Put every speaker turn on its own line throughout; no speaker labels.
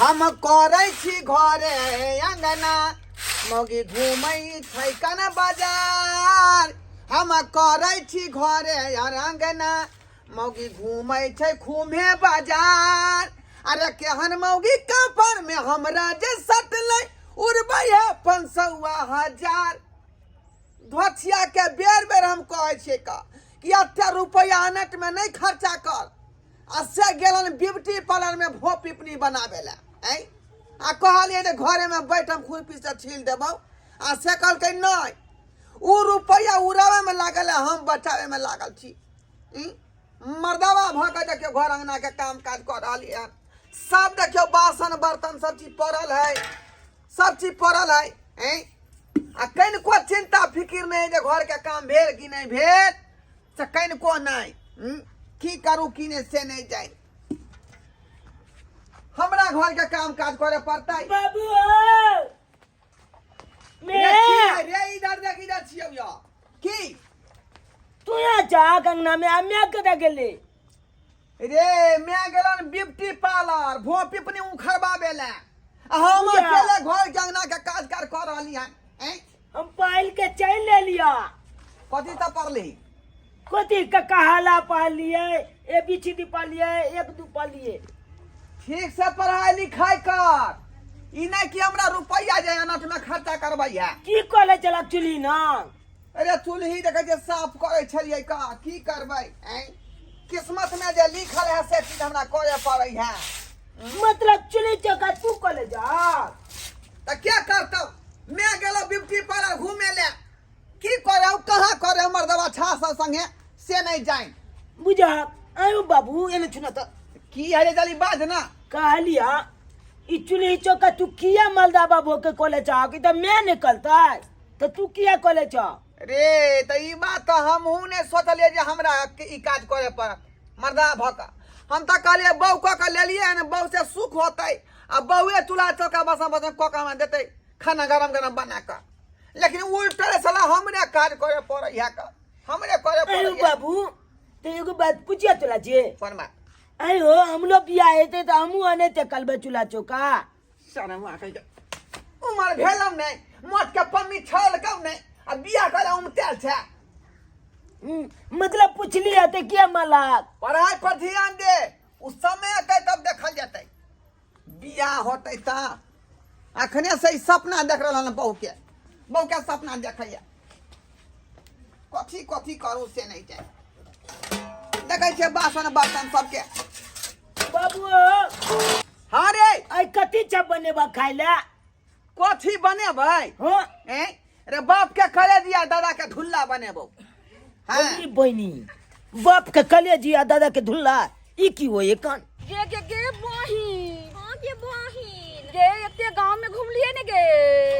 हम करै छी घरे अंगना, मौगी घूमै छै कन बाजार। हम करै छी घरे अंगना, मौगी घूमै छै खूमे बाजार। अरे केहन मौगी कपर में हमरा जे सटलै, उड़बै है 500 हजार। धोथिया के बेर बेर हम कहै छियै का कि एते रुपैआ अनट में नहीं खर्चा कर, आ से गेलन ब्यूटी पार्लर में भो पिपनी बनावे ला। ऐ आ कहलियै जे घरे में बैठ हम खुरपी से छील देबौ, आ से कहलकै नहीं, उ रुपैआ उड़ावे में लागल है, हम बचावे में लागल छी। ई मर्दावा भऽ के देखियौ घर अंगना के काम काज कऽ रहलियै हन। सब देखियौ बासन बर्तन सब चीज पड़ल है, सब चीज पड़ल है। ऐं आ कनिको चिंता फिकिर नहीं जे घर के काम भेल कि नहीं भेल, से कनिको नहीं। की करू की नहीं से नहीं जाए, हमरा घर के काम काज करे पड़तै।
बाबू
रे की रे, इधर देख, इधर छियौ यौ। की
तू यहाँ जा गंगना में, आ मैं कदा गेले
रे? मैं गेलन ब्यूटी पार्लर भो पिपनी उखड़बाबे ला, आ हम
पूजा।
अकेले घर के अंगना के काज कार कर रहली हन। ऐं
हम पाइल के चल ले लिया।
कथी सब पढ़ली?
कथी के कहाला पालिए, ए बी सी डी पालिए, एक दू पालिए।
ठीक से पढ़ाई लिखाई कर, ई नहीं कि हमरा रुपैया जे अनट में खर्चा करबै है।
की कॉलेज चला चुली ना?
अरे चूल्ही देखै छियै साफ करै छलियै का, की करबै? ऐं किस्मत में जे लिखल है से चीज हमरा करे पड़ै है।
मतलब चुली चौका तू कॉलेज जा
तऽ क्या करतौ? मैं गेलौ ब्यूटी पार्लर घूमे ले, की करे कहाँ करे मर्दवा छा सब संगे से नहीं जाए।
बुझा आयो बाबू एने छुना त
की है रे, जल्दी बाज ना।
कहलिया ई चुली चौका तू किया मलदा बाबू के कॉलेज जा कि त मैं निकलता है तो तू किया कॉलेज जा?
रे तऽ ई बात तऽ हमहूँ नहि सोचलियै जे हमरा के ई काज करे पड़त मर्दा भऽ कऽ। हम तऽ कहलियै बहू कऽ कऽ लेलियै हन, बहू से सुख होतै आ बहुए चूल्हा चौका बासन बर्तन कऽ कऽ हमरा देतै खाना गरम गरम बना कऽ, लेकिन उल्टे साला हमरे काज करे पड़ै है कऽ, हमरे करे
अरे
पड़ै है।
बाबू तो एगो बात पूछिया तोला जे।
कोन बात?
अयो हम लोग बियाह हेतै तऽ हमहूँ अनेते कलबै चूल्हा चौका।
शरम आ कहि उमर भेलौ नहि, मौत के पम्मी छलकौ नहि आ बियाह करे उमतेल छै।
मतलब पुछली हेतै किया मलाक?
पढ़ाई पर ध्यान दे, उ समय अतै तब देखल जेतै। बियाह होतै तऽ अखने से ई सपना देख रहल हन, बहू के, बहू के सपना देखैया। कथी कथी करू से नहीं जाए, देखै छियै बासन बर्तन सबके।
बाबू।
हाँ रे।
आइ कथी छ बनेबा खाइ लए?
कथी बनेबै?
हाँ।
ए रे बाप के कलेजिया दादा के ढुल्ला बनेबो। हाँ।
अरे बहिनी, बाप के कलेजिया दादा के धुल्ला, ई की होय एखन?
गे गे गे बहिन।
हाँ गे बहिन।
गे एते गांव में घुमलिए ने गे।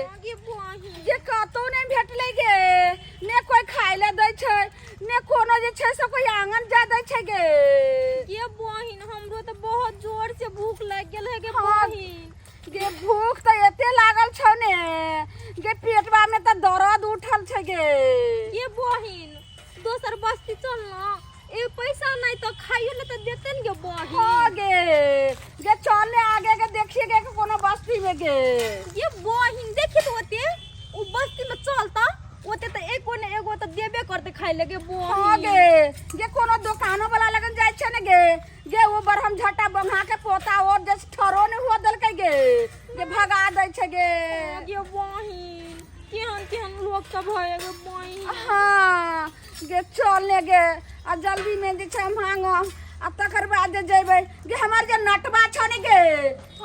हाँ गे बहिन।
गे कतौ नहीं भेटलै गे, ने कोई खाय ले दै छै, ने कोनो जे छै से कोई आंगन जा दै छै गे।
गे बहिन हमरो तऽ बहुत जोर से भूख लागि गेल है गे।
हाँ।
बहिन।
गे भूख तऽ एते लागल छौ ने गे, पेटवा में तऽ दर्द उठल छै गे।
गे बहिन दोसर बस्ती चल ना, ए पैसा नहीं तो खाइयो ले तो देते न गे बहिन।
हाँ गे, गे चल ने आगे गे, देखिए गे कोनो बस्ती में गे।
गे बहिन देखी तो ओते उ बस्ती में चलता, ओते तो एको ने एगो तो देबे करते खाइ ले गे बहिन।
हाँ गे, गे कोनो दुकानो वाला लगन जाय छै ने गे, गे वो बरहम झटा बंधा के पोता और जे ठरो ने हुआ देलकै गे, गे भगा दै छै गे।
हाँ गे बहिन केहन केहन लोग सब है गे बहिन।
हाँ गे चल ने गे, आ जल्दी में जे छै मांगो आ तकर बाद जे जेबै गे। हमर जे नटवा छ ने गे,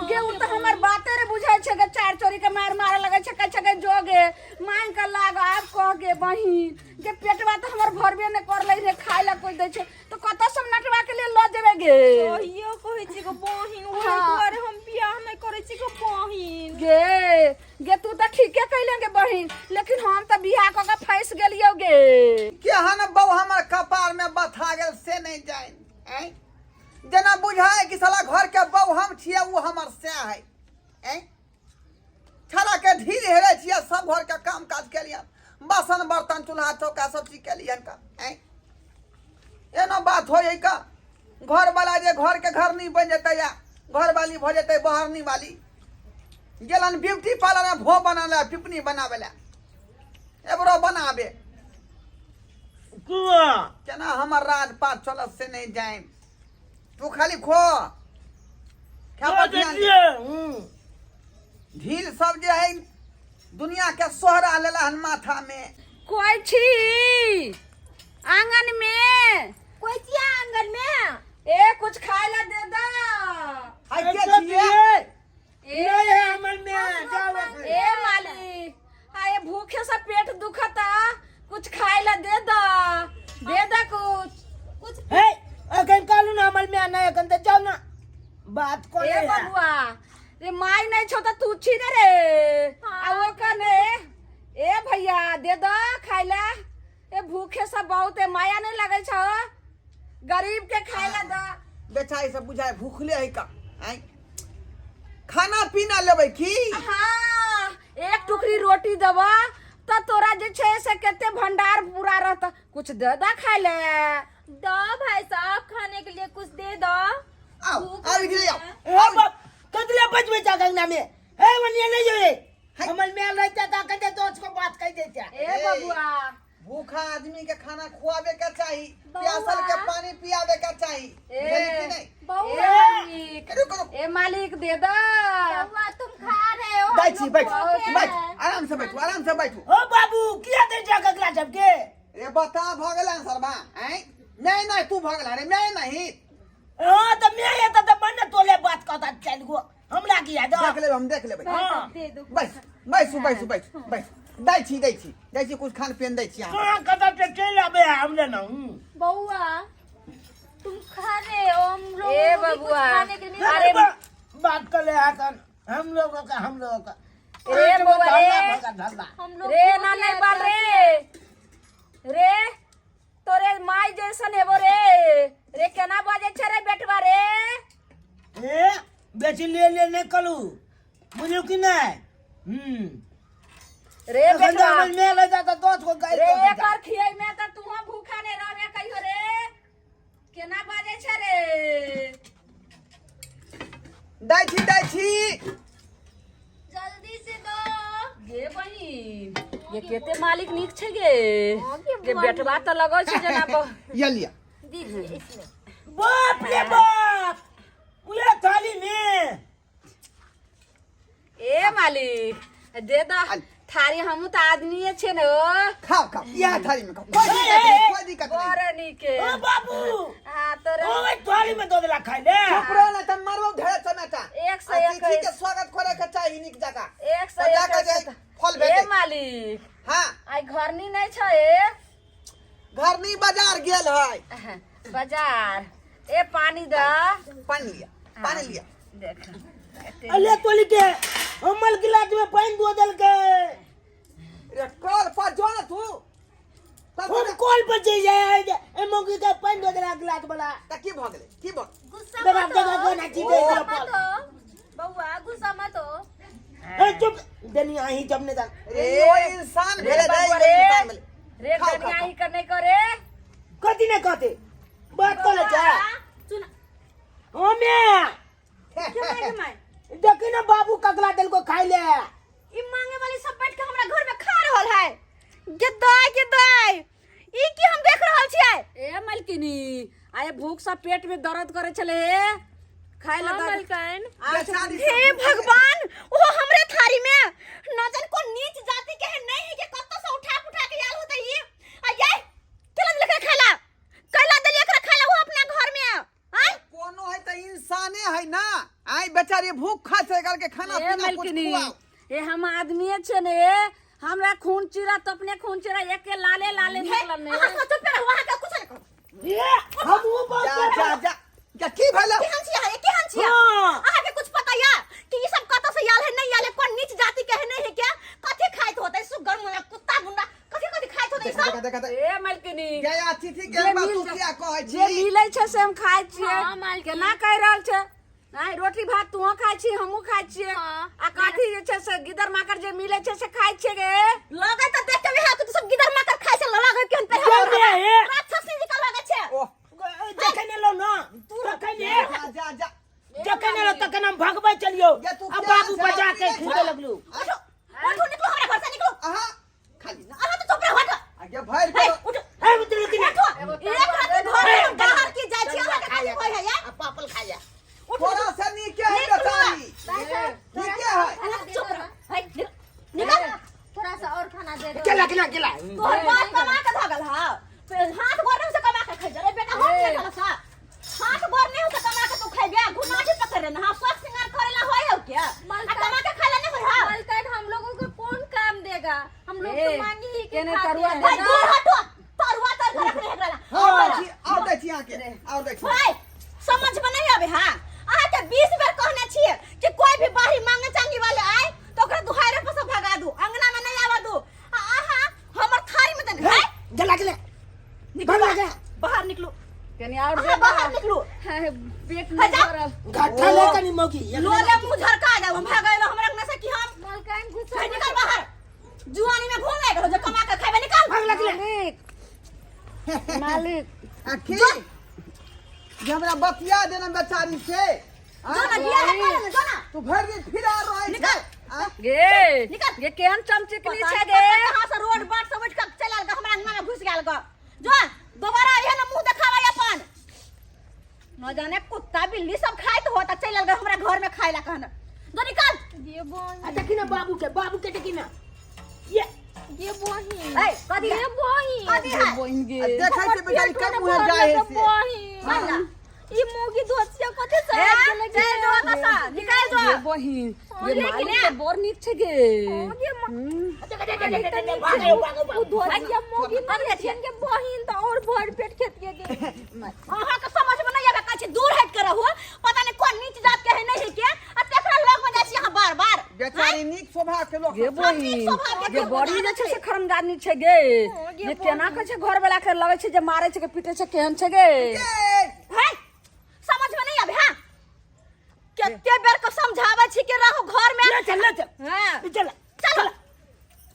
गे उ तऽ हमर बाते रे बुझै छै गे, चार चोरी के मार मारे लगै छै, कहै छै गे जो गे मांग के लाग। आब कह गे बहिन गे, पेटवा तऽ हमर भरबे नहि करलै रे, खाय ला कोइ दै छै तऽ कतऽ सब नटवा के लिए लऽ जेबै गे?
कहियो कहै छी गे बहिन, ओहि
हाँ।
दुआरे हम बियाह नहि करै छी गे बहिन।
गे गे तू तऽ ठीके कैले गे बहिन, लेकिन हम तऽ बियाह कऽ के फंसि गेलियौ गे।
केहन बहू हमर कपार में बथा गेल से नहीं जान। ऐं जेना बुझाए कि साला घर के बहू हम छियै, उ हमर से है। ऐं छड़ा के ढील हेरे छियै, सब घर के काम काज के लिए बासन बर्तन चूल्हा चौका सब चीज के लिए का। ऐं एना बात हो का? घर वाला जे घर के घर नहीं बन जेतै या घर वाली भऽ जेतै बहरनी वाली। गेलन ब्यूटी पार्लर में भो बना पिपनी बनावे ला, एबरो बनाबे।
कुआ
केना हमर राजपाट चलत से नहीं जाए। तू खाली खो, खा पर ध्यान दे। ढील सब जे है दुनिया के सोहरा लेला हन माथा में।
कोई छी आंगन में?
कोई छी आंगन में?
ए कुछ खाए ला दे दा।
हाय के छियै?
ए
नहीं है हमर में, जाओ।
ए मालिक, आए भूखे से पेट दुखता, कुछ खाए ला दे दा, दे दा कुछ।
कुछ
हे अखन कहलू ना हमर में नहीं, अखन तऽ जाओ ना बात को।
ए बबुआ रे, माई नहीं छो त तू छी ने रे।
हाँ।
आ वो कने ए भैया दे दा खाए ला, ए भूखे से बहुत है, माया नहीं लगे छो गरीब के, खाए ला दा।
बेचारी सब बुझाय भूखले है का। आँय, खाना पीना लेबै की?
हाँ, एक टुकड़ी रोटी देबा त तोरा जे छै से कते भंडार पूरा रहता। कुछ दे दा खाए ले।
दो भाई साहब, खाने के लिए कुछ दे दो।
आओ।
भूख
आओ
लगी
इधर आओ।
है।
ए बाप, कतले बचबे जा गंगा में हे वनिया नहीं जो रे।
है।
हमर में रहता ता कहते दोस्त को बात कह देता।
ए बबुआ,
भूखा आदमी के खाना खुआबे के चाही,
बउआ।
प्यासल के पानी पियाबे के चाही।
ए।
बुझली कि नहीं?
ए
बउआ
मालिक,
रुको रुको।
ए मालिक दे दा।
बउआ तुम खा रहे हो, हम
बैठी
लोग
बैठ
भूखे
बैठ
हैं।
आराम से बैठू, आराम से बैठू।
ओ बाबू, किया दे जा गगला सबके?
रे बता, भऽ गेल सरबा? आँय, नहीं नहीं, तू भऽ गेल रे, मैं नहीं।
हां त मैं ये त मन तोले बात कहता चल गो, हमरा किया दो।
देख लेबै, हम देख लेबै।
हाँ।
दे दो।
बैस बैसू बैसू बैसू बैस। दै छी दै छी दै छी, कुछ खान पियन दै छी अहाँ।
कहाँ कता ते चल आबे हमरे ना हूं।
बउआ तुम खा रहे हो, हम लोगों
ए
को भी कुछ
बबुआ।
खाने के लिए।
अरे
बात कर ले आकर हम लोगों का, हम लोगों का।
रे बउआ रे।
धंधा
हम लोग
रे
भूखे
ना नहीं
हैं,
बाल रे, रे तोरे माई जैसन हेबो रे। रे केना बाजे छै रे बेटवा रे?
ए बेची ले ले नहीं कलू, बुझलू कि नहीं?
रे
अखन
बेटवा
हमर में ले जाता दोस्त को गाय
रे एकर खियै में त तू भूखा नहीं रहबे कहियो। रे केना बाजे छै रे?
दै छी दै छी।
जल्दी से दो।
गे बहिन, ये केते मालिक नीक छै गे।
हाँ गे
गे
बहिन।
बेटवा त लगै छै जेना
ये लिया।
दीजिए इसमें।
बाप रे बाप, उहे थाली में।
ए मालिक दे दा
आल।
थारी, हमहू त आदमीये छै ने ओ।
खाओ खाओ, इएह थाली में खाओ, कोई दिक्कत नहीं, कोई दिक्कत नहीं।
बड़ नीके।
ओ बाबू।
हाँ तोरे।
ओ ओइ थाली में दो देला खाइ ले।
चुप रहो ना त मारबो ढेर चमेटा।
एक सौ एक।
अतिथि के स्वागत करे के चाही नीक जगह।
एक सौ
तऽ
एक।
जाके जे फल
ए
भेटै।
मालिक।
हाँ।
आइ घरनी नहीं छै ए?
घरनी बाजार गेल है।
बाजार। ए पानी द।
पानी लिया, पानी लिया।
देख।
अले तोली के हमर गिलास में पानी दो देलके।
रे कल पर जो ना तू। तब
हम कॉल पर जे जाय ए मौगी के पानी दो देला गिलास वाला।
त की भऽ गेलै, की भऽ
गुस्सा
देखा
मत
देखा
हो।
कोना चीज दे
गुस्सा
दिया
मत
पर।
हो बउआ, गुस्सा मत हो।
ए चुप देनी आही जब ने जान।
रे ओ इंसान
रे
भेलै
बबुआ
रे,
रे।
इंसान भेलै।
रे
खाओ, खाओ,
कनिया ही कर नहीं करे।
कथी ने कथी बात कर जा।
सुन।
ओ मे
के माय के माय।
देखी ना बाबू ककला देल को खाइ ले।
ई मांगे वाली सब बैठ के हमरा घर में खा रहल है। गे दाय गे दाय, ई की हम देख रहल छियै?
ए मालकिनी, आए भूख से पेट में दर्द करे छले हे, खाए ला
हाँ,
दर्द।
मालकिन।
बेचारी सब
हे
भूखे।
भगवान, वो हमरे थारी में न जान कोन नीच जाति के है नहीं है के कत्तो से उठा पुठा के आयल होते ई। आ ये केला देलक खाला, कैला देलिए एकरा खाला वो अपना घर में आय?
कोनो है त इंसाने है ना। आइ बेचारी भूख खा से करके खाना
ए
पीना कुछ
मालकिनी,
खुआओ।
ए हम आदमीये छे ने ए, हमरा खून चिरा तो अपने खून चिरा एक के लाले लाले निकलल ने।
अहाँ सोचो पे रहो, अहाँ के कुछ नहीं कहू।
ये हम वो
जा
बात
जा जा जा, की भेलै?
केहन छियै अहाँ, केहन छियै?
हाँ।
अहाँ के कुछ पता या कि ई सब कतऽ से आयल है नहीं आयल है, कोन नीच जाति के है नहीं है, क्या कथी खाइत होतै? सुगर मुंडा कुत्ता मुंडा कथी कथी खाइत होतै ई
देखा
सब?
देखा देखा।
ए मालकिनी,
गया अतिथि के
जे
बात
मिल
तू किया कहै
जे
छी?
मिलै छै से हम खाइ छियै।
हाँ, मालकिन।
केना कहि रहल छै? नहीं, रोटी भात तुहो खाइ छी, हमहूँ खाइ छियै।
हाँ।
आ कथी जे छै से गिदर माकर जे मिलै छै से खाइ छियै गे।
लगै तऽ देख के वएह कि तू सब गिदर माकर खाइ छै, लगै केहन पे
जा बे हे।
राक्षसी जी का लगै छै।
ओह
देखे ने लो ना, तू रखे ने।
जा जा जा।
चौका केने रहो तखन हम भगबै चलियो
ये तू
आ
क्या
बाबू
छै?
बजा के
की
खूदे
छै?
लगलू।
उठो उठो, निकलो हमरा घर से, निकलो।
अहाँ खाली
अहाँ तो चुप रहो, हटो।
आगे भरि
हे,
के
उठो।
हे उतरू कि ना?
उठो। एक रात घर में हम बाहर की जाइ छी, अहाँ के कथी होय है यार?
आ पापल खा जा।
उठो।
थोड़ा सा नीके है
निकलो।
बेचारी,
भाई साहब,
नीके है।
अहाँ तो चुप रहो। हे, निकल निकल।
थोड़ा सा और खाना दे दो।
केला केला केला।
तोहर बाप कमा के धगल हा, हाथ गोर नहीं से कमा के खाइ जा रे बेटा, हम के गल सा हाथ गोर नहीं से कमा के तू खइबे, घुनाटी पकड़ रे ना शौक सिंगार करेला होय हो क्या? आ कमा के खाला नहीं होय हा?
मलकाइन, हम लोगों को कौन काम देगा? हम लोग
ए,
तो मांगी ही के
केने
खाते
तरुआ
हैं।
दे
भाई
दो।
दूर हटो, तरुआ तर के रख रे एकरा ला।
हाँ, दै छी, आओर दै छी अहाँके, आओर दै छी।
भाई समझ में नहीं आवे। हां, अहाँ के 20 बेर कहने छियै कि कोई भी बाहरी मांगे चांगी वाले आए तो ओकरा दुहारे पर से भगा दू, अंगना में नहीं आवा दू। आ अहाँ हमर थारी में देने है।
जला के ले।
निकलू
भगा जा।
बाहर, निकलू।
कनी और
अहाँ
दे
बाहर
दो।
निकलू।
हाँ, पेट
है
नहीं
जा।
भरल।
घट्ठा ले कनी मौगी।
लोले मुंह झरका जाब हम भाग गेलो हमरा अंगना से कि हम
मलकाइन गुस्सा
भाई निकल बाहर, जुआनी में घूम लाग जो कमा के खाइबे, निकल।
भाग लग ले।
मालिक, मालिक।
आ की जे हमरा बतिया देना बेचारी से आ?
जो ना बियाह है करे ना, जो ना।
तू भरि दिन फिरा रहै छै।
निकल।
आ?
गे
निकल।
गे, केहन चमचिकनी
पता
छै
नहीं
गे?
कहाँ से रोड बाट से उठ के चल आयल ग, हमरा अंगना में घुस गेल ग। जो दोबारा इहे ना मुंह देखावे अपन, न जाने कुत्ता बिल्ली सब खाइत होता, चल आयल ग हमरा घर में खाए ला कहना। जो निकल।
ये बहिन।
आ देखी ना बाबू के, बाबू के देखी ना ये।
ये बहिन।
ए कथी
ये बहिन।
कथी है?
बहिन गे।
आ देखै छै बेचारी कब मुँहे जाइ है से।
बहिन, ई मोगी धोतिया कते
ए,
सर गेले?
चल जो ओतऽ से, निकल जो।
गे बहिन, गे,
लेकिन
मालिक
ए।
के बड़ नीक छै गे।
ये
भागो भागो
उ
भागो।
धोतिया मोगी
कथी
नहीं
है?
छियन के बहिन, त और भर पेट खेतिए गे।
अहाँ के समझ में नहीं आवे, कहै छी दूर हट के रहू, पता नहीं कोन नीच जात के है नहीं है के, आ तेकरा लग में जाइ छी अहाँ बार बार।
बेचारी नीक स्वभाव के लोक
गे
सब।
बहिन,
स्वभाव के
गे,
लोक
बड़ी जे छै से खरमदानी छै गे।
गे
ये केना कहै छै घर वाला के लगै छै जे मारै छै के पीटै छै, केहन छै गे?
ए,
है समझ में नहीं आवे। हां, कते बेर के समझावे छी के रहू घर में।
ले चल, ले चल।
हां।
चल।
चल,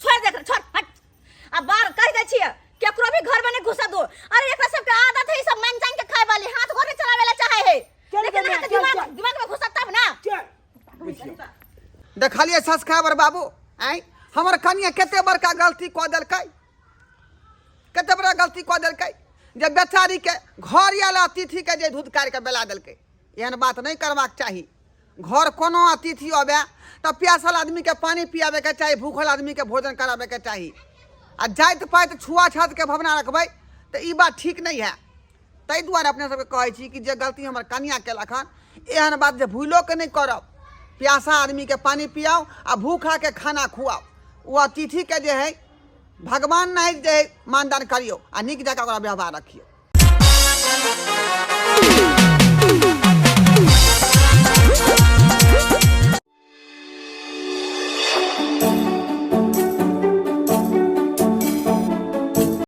छोड़ दे एकरा, छोड़, हट। आ बार कह दे छियै केकरो भी घर में नहीं घुसा दो। अरे एकरा सबके आदत है ई सब मांग चांग के खाए वाली, हाथ गोड़ नहीं चलावे ला चाहे है।
चल
लेकिन
बनिया,
अहाँके
चल,
दिमाग
चल।
दिमाग में घुसत तब ना।
चल।
देखलियै सब्सक्राइबर बाबू, आँय, हमर कनिया कते बड़का गलती कऽ देलकै, कते बड़ा गलती कऽ देलकै जे बेचारीके घर आयल अतिथिके जे धुधकारि कऽ बेला देलकै। एहन बात नहि करबाक चाही। घर कोनो अतिथि अबै तऽ प्यासल आदमीके पानि पियाबैके चाही, भूखल आदमीके भोजन कराबैके चाही। आ जाति पाति छुआछातके भावना रखबै तऽ ई बात ठीक नहि है। ताहि दुआरे अपने सबके कहै छी कि जे गलती हमर कनिया केलक हन, एहन बात जे भूलोके नहि करब। प्यासा आदमीके पानि पियाउ आ भूखाके खाना खुआउ। ओ अतिथिके जे है भगवान नहि जे है मानदान करियौ आ नीक जकाँ ओकरा व्यवहार रखियौ।